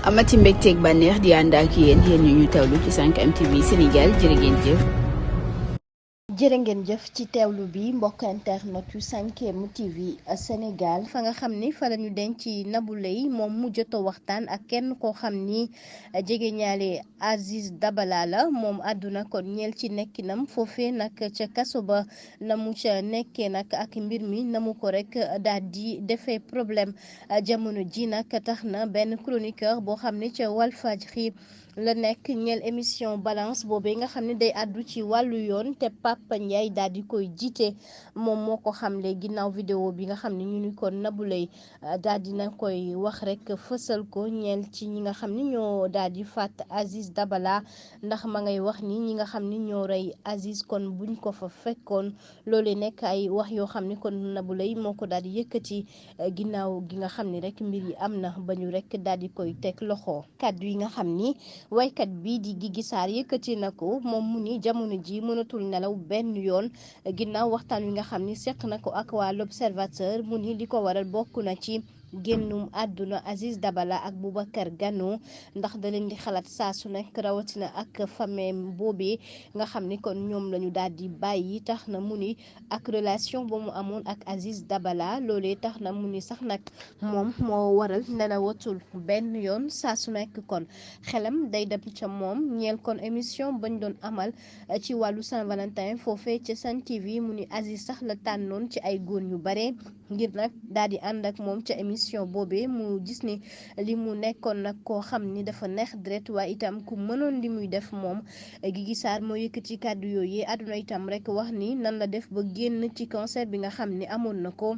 amati mbégteeg bànneex di ànd ak yéen ñu tawlu ci 5M TV Sénégal jërë ngeen jëf. jërë ngeen jëf ci teewlu bi mbokk internet yu 5M TV Sénégal fa nga xam ni fa la ñu denc Nabou Leye moom mu jot a waxtaan ak kenn koo xam ni jege ñaale Aziz Dabala la moom àdduna kon ñeel ci nekkinam foofee nag ca kaso ba na mu ca nekkee nag ak mbir mi na mu ko rek daal di defee problème jamono ji nag tax na benn chroniqueur boo xam ne ca Walfadjri la nekk ñeel émission balance boobee nga xam ne day àddu ci wàllu yoon te Papa Ndiaye daal di koy jiite moom moo ko xamle ginnaaw vidéo bi nga xam ne ñu ni kon Nabou Leye daal di na koy wax rek fësal ko ñeel ci ñi nga xam ni ñoo daal di faat Aziz Dabala ndax ma ngay wax ni ñi nga xam ni ñoo rey Aziz kon buñ ko fa fekkoon loolee nekk ay wax yoo xam ni kon Nabou Leye moo ko daal di yëkkati ginnaaw gi nga xam ni rek mbir yi am na ba ñu rek daal di koy teg loxo kàddu yi nga xam ni waykat bi di Guigui Sarr yëkkati na ko moom mu ni jamono ji mënatul nelaw benn yoon ginnaaw waxtaan wi nga xam ni seq na ko ak waa l'Observateur mu ni li ko waral bokk na ci génnum àdduna Aziz Dabala ak Boubacar Gano ndax da leen di xalaat saa su nekk rawatina ak famille boobee nga xam ni kon ñoom lañu daal di bàyyi tax na mu ni ak relation ba mu amoon ak Aziz Dabala loolee tax na mu ni sax nag moom moo waral nelawatul benn yoon saa su nekk kon xelam day dem ca moom ñeel kon émission bañ doon amal ci wàllu Saint-Valentin foofee ca Sen TV mu ni Aziz sax la tànnoon ci ay góor yu bare ngir nag daal di ànd ak moom ca émission boobee mu gis ni li mu nekkoon nag koo xam ni dafa neex deret waaye itam ku mënoon li muy def moom Guigui Sarr moo yëkkati kàddu yooyu àdduna itam rek wax ni nan la def ba génn ci cancer bi nga xam ni amoon na ko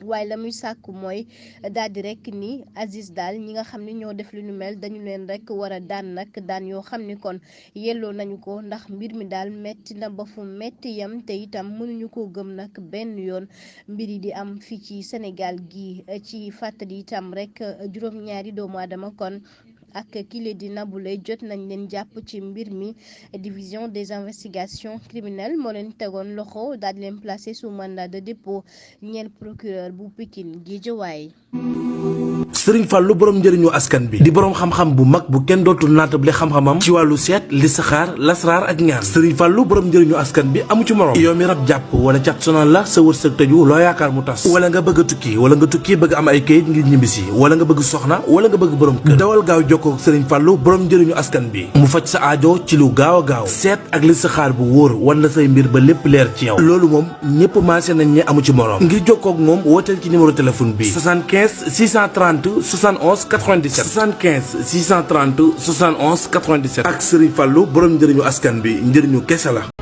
waaye la muy sàkku mooy daal di rek ni Aziz daal ñi nga xam ne ñoo def lu ñu mel dañu leen rek war a daan nag daan yoo xam ni kon yelloo nañu ko ndax mbir mi daal metti na ba fu metti yam te itam mënuñu ko gëm nag benn yoon mbir yi di am fii ci Sénégal gi ci fàttali itam rek juróom-ñaari doomu aadama kon ak kile di Nabou Leye jot nañ leen jàpp ci mbir mi division des investigations criminelles moo leen tegoon loxo daal di leen placé sous mandat de dépôt ñeel procureur bu Pikine Guédiawaye. Sëriñ Fallou borom njëriñu askan bi di borom xam-xam bu mag bu kenn dootul naatable xam-xamam ci wàllu seet listixaar lasraar ak ñaan Sëriñ Fallou borom njëriñu askan bi amu ci morom yow mi rab jàpp wala cat sonal la sa wërsëg tëju loo yaakaar mu tas wala nga bëgg a tukki wala nga tukki bëgg am ay kayit ngir ñibbisi wala nga bëgg soxna wala nga bëgg borom kër dawal gaaw jokkoo ak Sëriñ Fallou borom njëriñu askan bi mu faj sa aajo ci lu gaaw a gaaw seet ak listixaar bu wóor wan la say mbir ba lépp leer ci yow loolu moom ñëpp maase nañ ñi amu ci morom ngir jokkoo ak moom wooteel ci numéro téléphone bi 75 630 71 97 75 630 71 97 ak Serigne Fallou borom njëriñu askan bi njëriñu kese la.